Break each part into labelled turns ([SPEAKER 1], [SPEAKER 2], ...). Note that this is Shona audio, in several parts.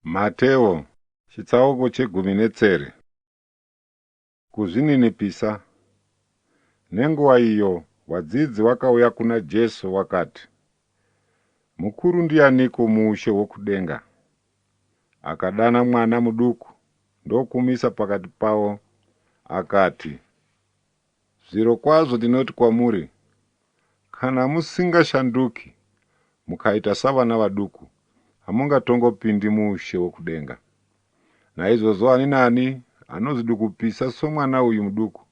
[SPEAKER 1] Mateo chitsauko chegumi netsere. Kuzvininipisa. Nenguva iyo wadzidzi wakauya kuna Jesu wakati, Mukuru ndianiko muushe hwokudenga? Akadana mwana muduku ndokumisa pakati pavo, akati, Zvirokwazvo ndinoti kwamuri, kana musingashanduki mukaita savana vaduku, hamungatongopindi muushe hwokudenga. Naizvozvo ani naani anozvidukupisa somwana uyu muduku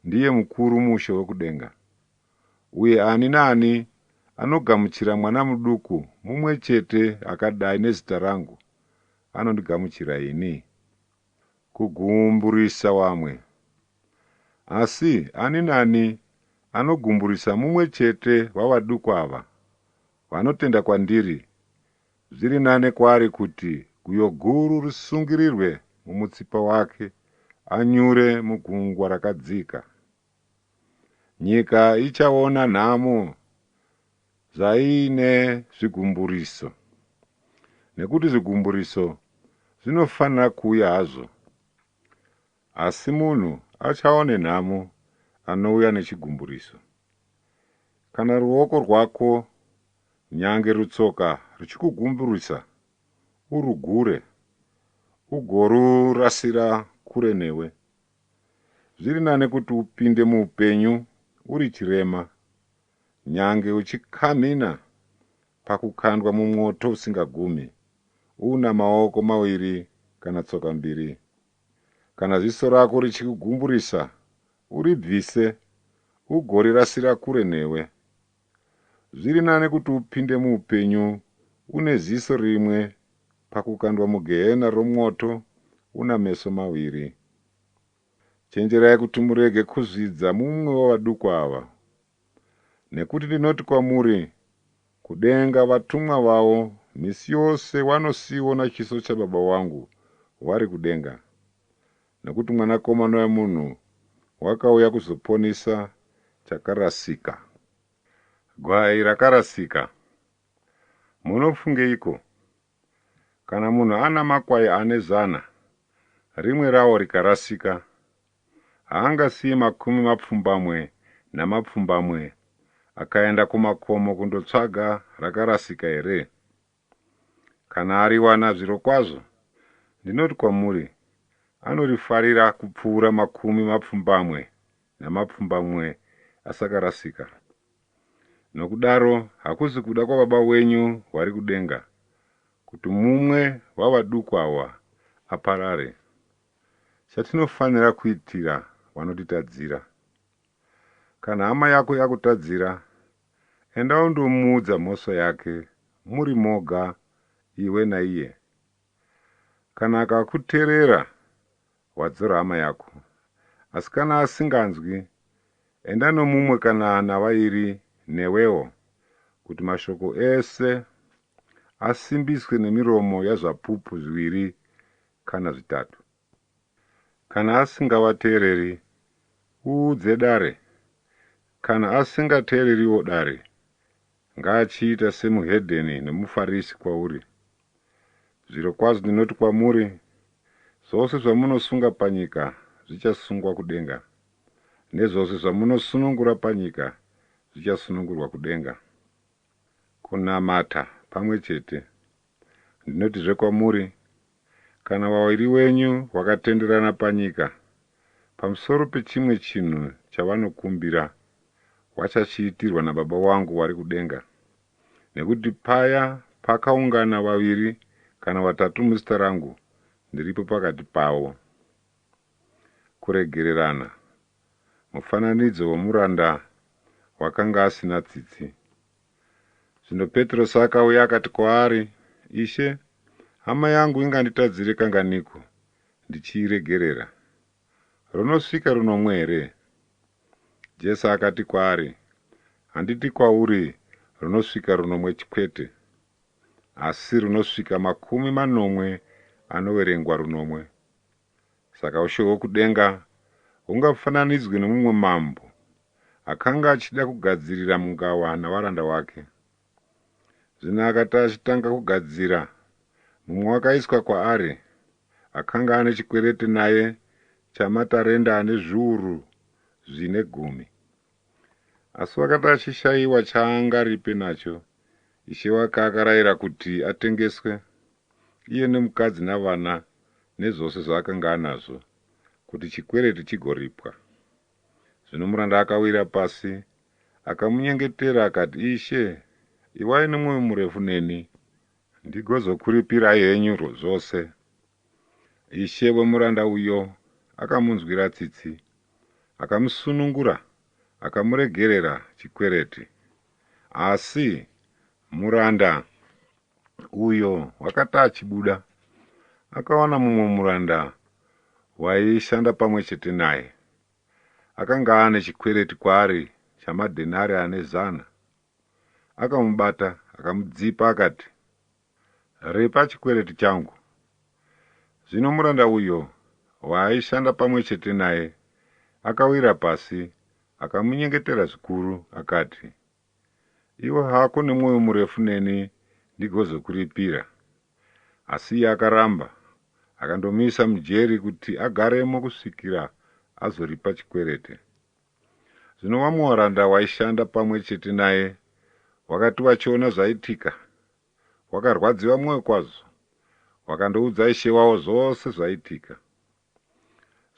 [SPEAKER 1] ndiye mukuru muushe hwokudenga. Uye ani naani anogamuchira mwana muduku mumwe chete akadai nezita rangu anondigamuchira ini. Kugumburisa vamwe. Asi ani naani anogumburisa mumwe chete wavaduku ava vanotenda kwandiri, zviri nane kwaari kuti guyo guru risungirirwe mumutsipa wake anyure mugungwa rakadzika. Nyika ichaona nhamo zvaine zvigumburiso, nekuti zvigumburiso zvinofanira kuuya hazvo, asi munhu achaone nhamo anouya nechigumburiso. Kana ruoko rwako nyange rutsoka ruchikugumburisa, urugure ugorurasira kure newe. Zviri nane kuti upinde muupenyu uri chirema, nyange uchikamhina pakukandwa mumwoto usingagumi, una maoko maviri kana tsoka mbiri. Kana ziso rako richikugumburisa, uribvise ugorirasira kure newe. Zviri nane kuti upinde muupenyu une ziso rimwe pakukandwa mugehena romwoto una meso maviri. Chenjerai kuti murege kuzvidza mumwe wavaduku ava, nekuti ndinoti kwamuri, kudenga vatumwa vavo misi yose vanosiona chiso chaBaba vangu vari kudenga. Nekuti Mwanakomana wemunhu wakauya kuzoponisa chakarasika. Gwai rakarasika. Munofungeiko? Kana munhu ana makwai ane 100, rimwe rawo rikarasika, haangasiyi 75 akaenda kumakomo kundotsvaga rakarasika here? Kana ariwana zvirokwazvo, ndinoti kwamuri, anorifarira kupfuura 75 asakarasika. Nokudaro hakusi kuda kwaBaba wenyu vari kudenga kuti mumwe wavaduku ava aparare. Chatinofanira kuitira vanotitadzira. Kana hama yako yakutadzira, enda undomuudza mhosva yake muri moga iwe naiye. Kana akakuteerera, wadzora hama yako. Asi kana asinganzwi, enda nomumwe kana navairi newewo, kuti mashoko ese asimbiswe nemiromo yazvapupu zviviri kana zvitatu. Kana asingavateereri, uudze dare. Kana asingateereriwo dare, ngaachiita semuhedheni nomuFarisi kwauri. Zvirokwazvo ndinoti kwamuri, zvose zvamunosunga panyika zvichasungwa kudenga, nezvose zvamunosunungura panyika zvichasunungurwa kudenga. Kunamata pamwe chete. Ndinotizve kwamuri, kana vaviri wenyu vakatenderana panyika pamusoro pechimwe chinhu chavanokumbira, vachachiitirwa naBaba vangu vari kudenga. Nekuti paya pakaungana vaviri kana vatatu muzita rangu, ndiripo pakati pavo. Kuregererana. Mufananidzo womuranda wakanga asina tsitsi. Zvino Petirosi akauya akati kwaari, Ishe, hama yangu inganditadzire kanganiko ndichiiregerera? Runosvika runomwe here? Jesu akati kwaari, Handiti kwauri runosvika runomwe kwete, asi runosvika 70 anoverengwa runomwe. Saka ushe hwokudenga hungafananidzwe nomumwe mambo akanga achida kugadzirira mungawa navaranda wake. Zvino akati achitanga kugadzira, Mumwe wakaiswa kwaari akanga ane chikwereti naye chamatarenda ane 4,000. Asi wakati achishayiwa chaangaripe nacho, ishe wake akarayira kuti atengeswe, iye nemukadzi navana nezvose zvaakanga anazvo, kuti chikwereti chigoripwa. Zvino muranda akawira pasi, akamunyengetera akati, Ishe, iwai nemwoyo murefu neni, ndigozokuripirai henyu zvose. Ishe wemuranda uyo akamunzwira tsitsi, akamusunungura, akamuregerera chikwereti. Asi muranda uyo wakati achibuda, akawana mumwe muranda waishanda pamwe chete naye, akanga ane chikwereti kwaari chamadhenari ane 100. Akamubata, akamudzipa, akati, Ripa chikwereti changu. Zvino muranda uyo waaishanda pamwe chete naye akawira pasi, akamunyengetera zvikuru, akati, Iwe hako nemwoyo murefu neni, ndigozokuripira. Asi iye akaramba, akandomuisa mujeri kuti agaremo kusvikira azoripa chikwereti. Zvino vamwe varanda waishanda pamwe chete naye wakati vachiona zvaitika, wakarwadziwa mwoyo kwazvo, wakandoudza ishe wavo zvose zvaitika.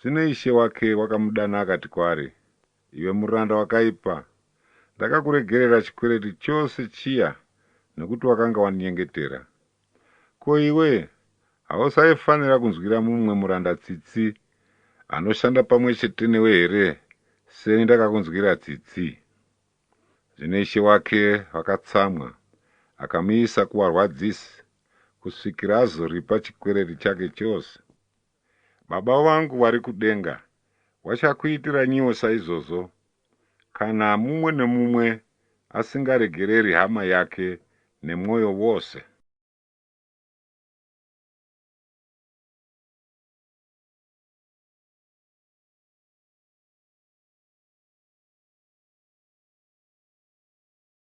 [SPEAKER 1] Zvino ishe wake wakamudana akati kwaari, Iwe muranda wakaipa, ndakakuregerera chikwereti chose chiya nekuti wakanga wandinyengetera. Ko iwe hausaifanira kunzwira mumwe muranda tsitsi anoshanda pamwe chete newe here, seni ndakakunzwira tsitsi? Zvino ishe wake wakatsamwa, akamuisa kuvarwadzisi kusvikira azoripa chikwereti chake chose. Baba vangu vari kudenga vachakuitira nyiwo saizvozvo, kana mumwe nemumwe asingaregereri hama yake nemwoyo wose.